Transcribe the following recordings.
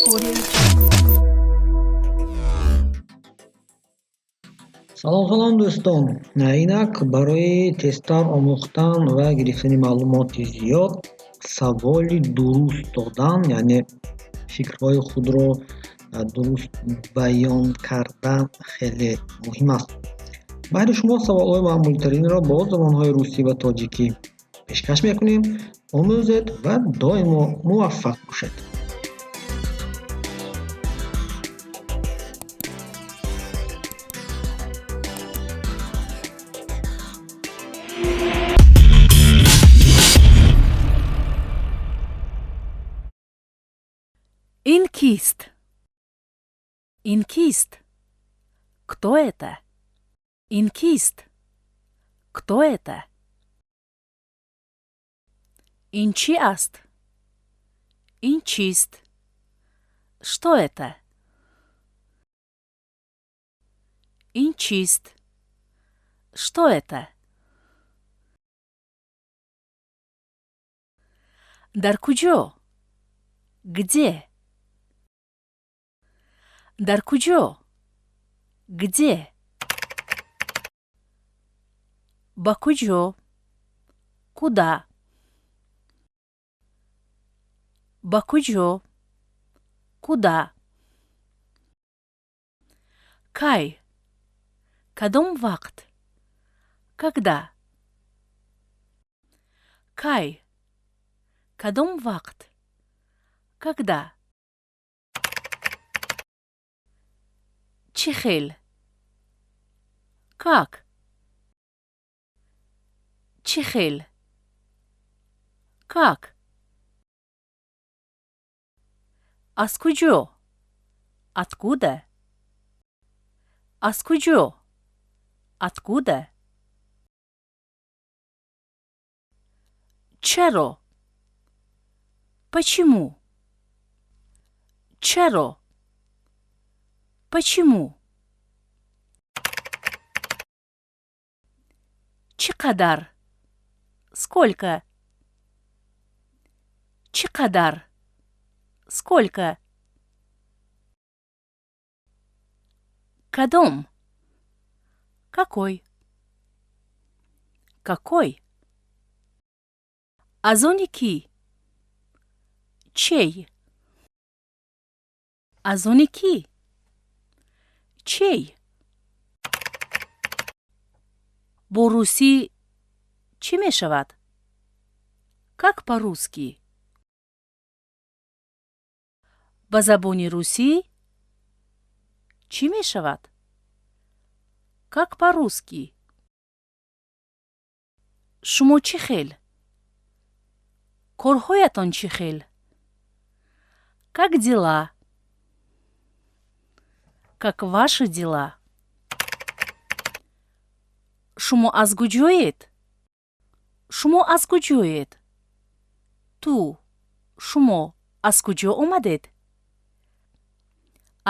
Audio Jungle. Салом, салом, дӯстон! Инак, барои тезтар омӯхтан ва гирифтани маълумоти зиёд, саволи дуруст додан, яъне фикрҳои худро дуруст баён кардан хеле муҳим аст. Баъди шумо саволҳои маъмултаринро бо забонҳои русӣ ва тоҷикӣ пешкаш мекунем. Омӯзед ва доимо муваффақ бошед. Ин кист? Ин кист? Кто это? Ин кист? Кто это? Ин чӣ аст? Ин чист? Что это? Ин чист? Что это? Дар куҷо? Где? Дар куҷо? Где? Ба куҷо? Куда? Ба куҷо? Куда? Кай? Кадом вақт? Когда? Кай? Кадом вақт? Когда? Чӣ хел? Как? Чӣ хел? Как? Аз куҷо? Откуда? Аз куҷо? Откуда? Чаро? Почему? Чаро? Почему? Чӣ қадар? Сколько? Чӣ қадар? Сколько? Кадом? Какой? Какой? Аз они кӣ? Чей? Аз они кӣ? Чей? Бо русӣ чӣ мешавад? Как по-русски? Ба забони русӣ чӣ мешавад? Как по-русски? Шумо чӣ хел? Корҳоятон чӣ хел? Как дела? Как ваши дела? Шумо аз куҷоед? Шумо аз куҷоед? Ту, шумо аз куҷо омадед?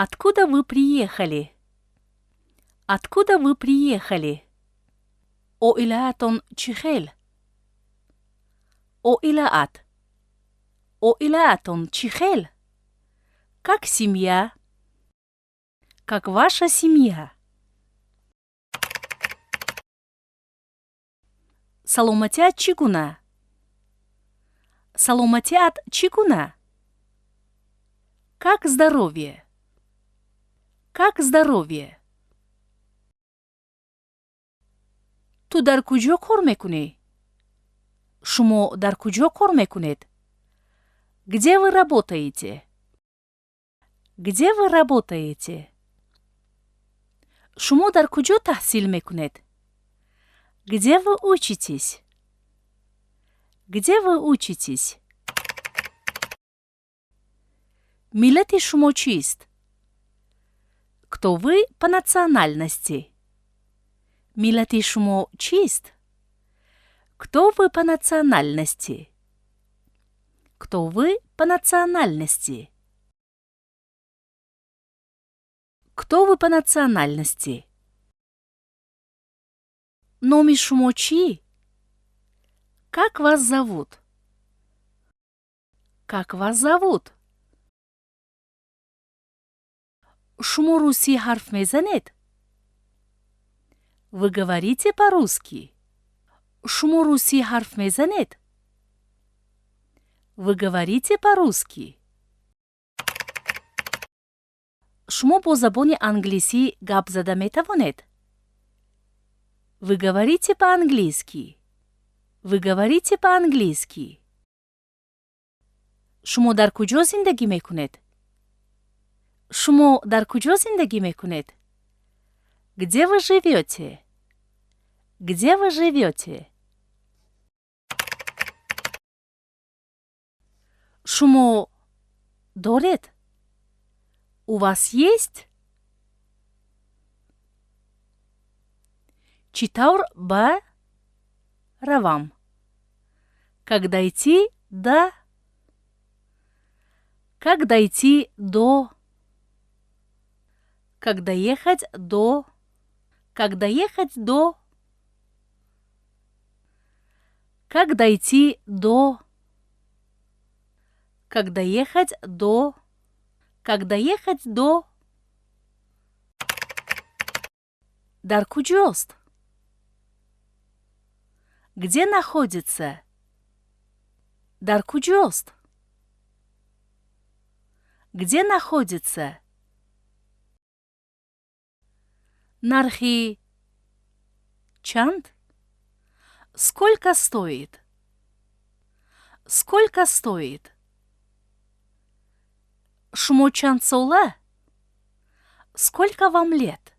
Откуда вы приехали? Откуда вы приехали? Оилаатон чӣ хел? Оилаат. Оилаатон чӣ хел? Как семья? Как ваша семья? Саломатиат чӣ гуна? Саломатиат чӣ гуна? Как здоровье? Как здоровье? Ту дар куҷо кор мекунӣ? Шумо дар куҷо кор мекунед? Где вы работаете? Где вы работаете? Шумо дар куҷо таҳсил мекунед? Где вы учитесь? Где вы учитесь? Миллати шумо чист? Кто вы по национальности? Миллати шумо чист? Кто вы по национальности? Кто вы по национальности? Кто вы по национальности? Номи шумо чӣ? Как вас зовут? Как вас зовут? Шумо русӣ ҳарф мезанед? Вы говорите по-русски? Шумо русӣ ҳарф мезанед? Вы говорите по-русски? Шумо бо забони англисӣ гап зада метавонед? Вы говорите по-английски? Вы говорите по-английски? Шумо дар куҷо зиндагӣ мекунед? Шумо дар куҷо зиндагӣ мекунед? Где вы живете? Где вы живете? Шумо доред? У вас есть? Чӣ тавр ба равам? Как дойти до? Как дойти до? Как доехать до? Как доехать до? Как дойти до? Как доехать до? Как доехать до? Дар куҷост? Где находится? Дар куҷост? Где находится? Нархи чанд? Сколько стоит? Сколько стоит? Шумо чанд сола? Сколько вам лет?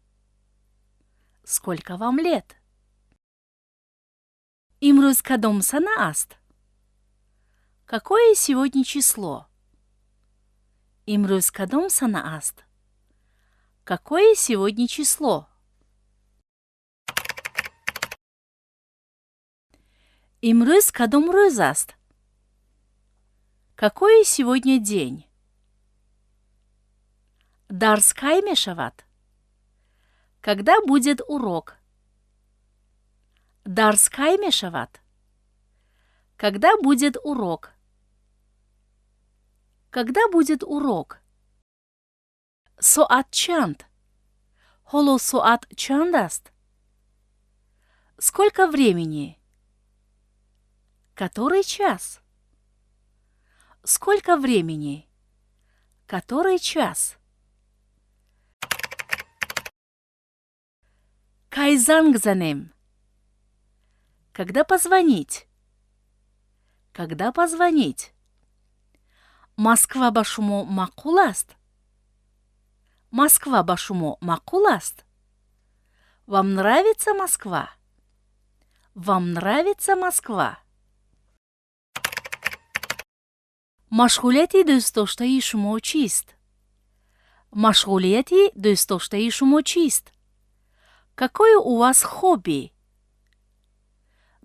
Сколько вам лет? Имрӯз кадом сана аст? Какое сегодня число? Имрӯз кадом сана аст? Какое сегодня число? Имрӯз кадом рӯз аст? Какой сегодня день? Дарс кай мешавад? Когда будет урок? Дарс кай мешавад? Когда будет урок? Когда будет урок? Соат чанд? Ҳоло соат чанд аст? Сколько времени? Который час? Сколько времени? Который час? Кай занг занем? Когда позвонить? Когда позвонить? Москва ба шумо маъқул аст? Москва ба шумо маъқул аст? Вам нравится Москва? Вам нравится Москва? Машғулияти дӯстдоштаи шумо чист? Машғулияти дӯстдоштаи шумо чист? Какое у вас хобби?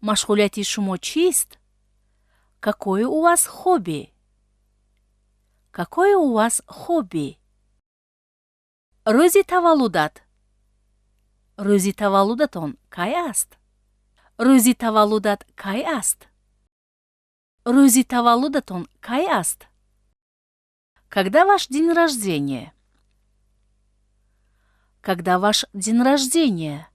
Машғулияти шумо чист? Какое у вас хобби? Какое у вас хобби? Рӯзи таваллудат. Рӯзи таваллудатон кай аст? Рӯзи таваллудат кай аст? Рӯзи таваллудатон кай аст? Когда ваш день рождения? Когда ваш день рождения?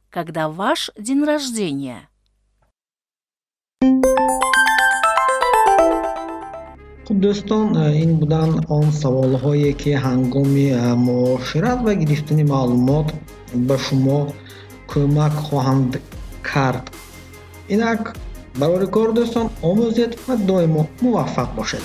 Когда ваш день рождения? Хуб дӯстон, ин буданд он саволҳое, ки ҳангоми муошират ва гирифтани маълумот ба шумо кӯмак хоҳанд кард. Инак, барори кор дӯстон, омӯзед ва доимо муваффақ бошед.